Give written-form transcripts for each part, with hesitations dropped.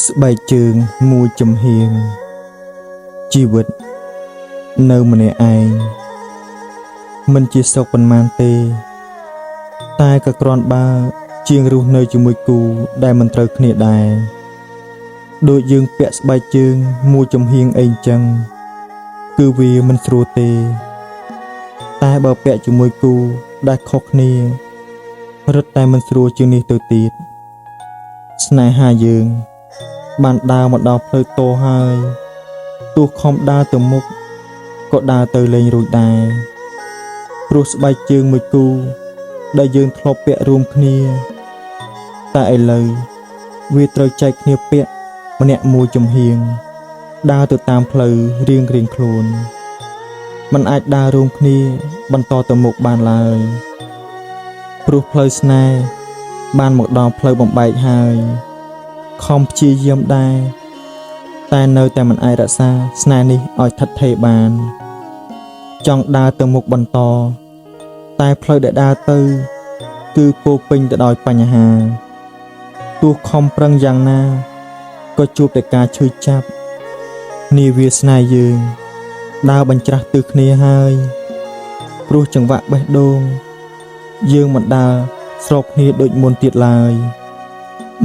ស្បែកជើងមួយចំហៀងជីវិតនៅម្នាក់ឯងមិនជាសុខប៉ុន្មានទេ តែក៏គ្រាន់បើជាងរស់នៅជាមួយគូដែលមិនត្រូវគ្នាដែរដូចយើងពាក់ស្បែកជើងមួយចំហៀងអីចឹងគឺវាមិនស្រួលទេ តែបើពាក់ជាមួយគូដែលខុសគ្នារឹតតែមិនស្រួលជាងនេះទៅទៀតស្នេហាយើង បានដើរមកដល់ផ្លូវតហើយទោះខំដើរទៅមុខក៏ដើរទៅលែងរួចដែរព្រោះស្បែកជើងមួយគូដែលយើងធ្លាប់ពាក់រួមគ្នា តែឥឡូវវាត្រូវចែកគ្នាពាក់ម្នាក់មួយចំហៀងដើរទៅតាមផ្លូវរៀងៗខ្លួនมันអាចដើររួមគ្នាបន្តទៅមុខបានឡើយព្រោះផ្លូវស្នេហ៍បានមកដល់ផ្លូវបំបែកហើយ ខំព្យាយាមដែរតែនៅតែមិនអាចរក្សាស្នេហ៍នេះឲ្យឋិតថេរបាន ចង់ដើរទៅមុខបន្ត តែផ្លូវដែលដើរទៅ គឺពោរពេញទៅដោយបញ្ហាទោះខំប្រឹងយ៉ាងណាក៏ជួបតែការឈឺចាប់នាវាស្នេហ៍យើង ដើរបញ្ច្រាស់ទិសគ្នាហើយព្រោះចង្វាក់បេះដូង យើងមិនដើរស្របគ្នាដូចមុនទៀតឡើយ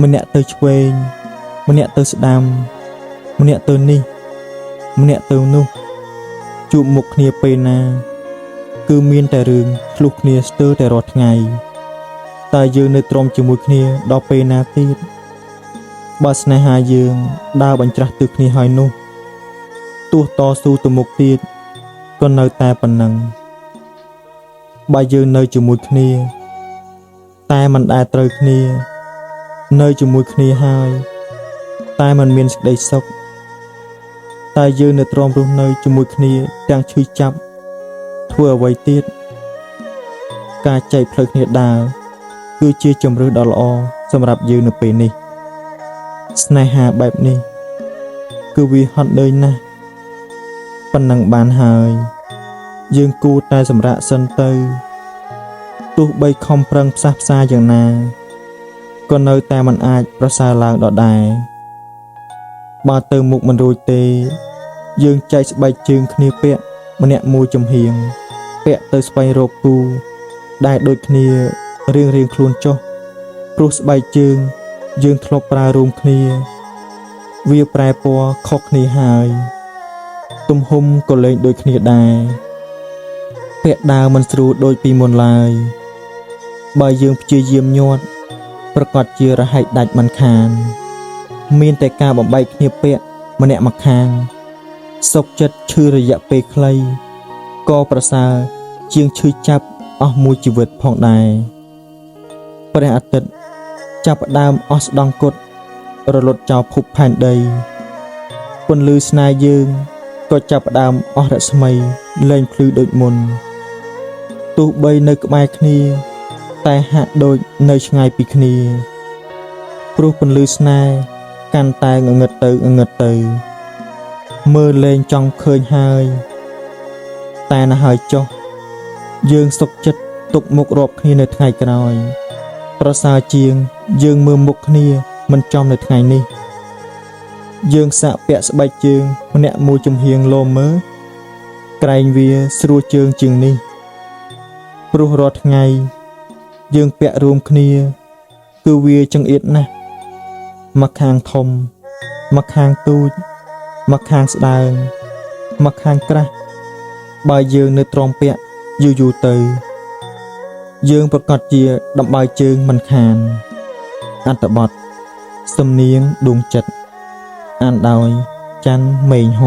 ម្នាក់ទៅឆ្វេងម្នាក់ទៅស្ដាំ ម្នាក់ទៅនេះ ម្នាក់ទៅនោះ ជួបមុខគ្នាពេលណា គឺមានតែរឿងឆ្លោះគ្នាស្ទើរតែរាល់ថ្ងៃតែយើងនៅទ្រាំជាមួយគ្នាដល់ពេលណាទៀតបើស្នេហាយើងដើរបញ្ច្រាស់ទិសគ្នាហើយនោះទោះតស៊ូទៅមុខទៀតក៏នៅតែប៉ុណ្ណឹងបើយើងនៅជាមួយគ្នា តែមិនដែលត្រូវគ្នា នៅជាមួយគ្នាហើយ តែមិនមានសេចក្តីសុខតែយើងនៅទ្រាំរស់នៅជាមួយគ្នាទាំងឈឺចាប់ធ្វើអ្វីទៀតការចែកផ្លូវគ្នាដើរគឺជាជម្រើសដ៏ល្អសម្រាប់យើងនៅពេលនេះ ស្នេហាបែបនេះ គឺវាហត់នឿយណាស់ប៉ុណ្ណឹងបានហើយ យើងគួរតែសម្រាកសិនទៅទោះបីខំប្រឹងផ្សះផ្សាយ៉ាងណា ក៏នៅតែមិនអាចប្រសើរឡើងដដែលបើទៅមុខមិនរួចទេ យើងចែកស្បែកជើងគ្នាពាក់ម្នាក់មួយចំហៀងពាក់ទៅស្វែងរកគូដែលដូចគ្នារៀងៗខ្លួនចុះព្រោះស្បែកជើង យើងធ្លាប់ប្រើរួមគ្នា វាប្រែពណ៌ខុសគ្នាហើយ ទំហំក៏លែងដូចគ្នាដែរពាក់ដើរមិនស្រួលដូចពីមុនឡើយ បើយើងព្យាយាមញាត់ប្រកាសជារហែកដាច់មិនខាន មានតែការបំបែកគ្នាពាក់ម្នាក់ម្ខាង សុខចិត្តឈឺរយៈពេលខ្លីក៏ប្រសើរជាងឈឺចាប់អស់មួយជីវិតផងដែរព្រះអាទិត្យចាប់ផ្ដើមអស់ស្ដង់គត់រលត់ចោលភពផែនដីពន្លឺស្នេហ៍យើងក៏ចាប់ផ្ដើមអស់រស្មីលែងភ្លឺដូចមុនទោះបីនៅក្បែរគ្នា តែហាក់ដូចនៅឆ្ងាយពីគ្នា ព្រោះពន្លឺស្នេហ៍កាន់តែងងឹតទៅងងឹតទៅ មើលលែងចង់ឃើញហើយ តែណាហើយចុះ យើងសុខចិត្តទុកមុខរាប់គ្នានៅថ្ងៃក្រោយ ប្រសើរជាងយើងមើលមុខគ្នាមិនចំនៅថ្ងៃនេះ យើងសាកពាក់ស្បែកជើងម្នាក់មួយចំហៀងលោមើលក្រែងវាស្រួលជើងជាងនេះ ព្រោះរាល់ថ្ងៃ យើងពាក់រួមគ្នា គឺវាចង្អៀតណាស់មកខាងធំមកខាងទូចមកខាងស្ដើងមកខាងក្រាស់បើយើងនៅទ្រាំពាក់យូរយូរទៅ យើងប្រកាសជាដំបៅជើងមិនខាន អត្ថបទសំនៀងដួងចិត្តអានដោយច័ន្ទមេងហ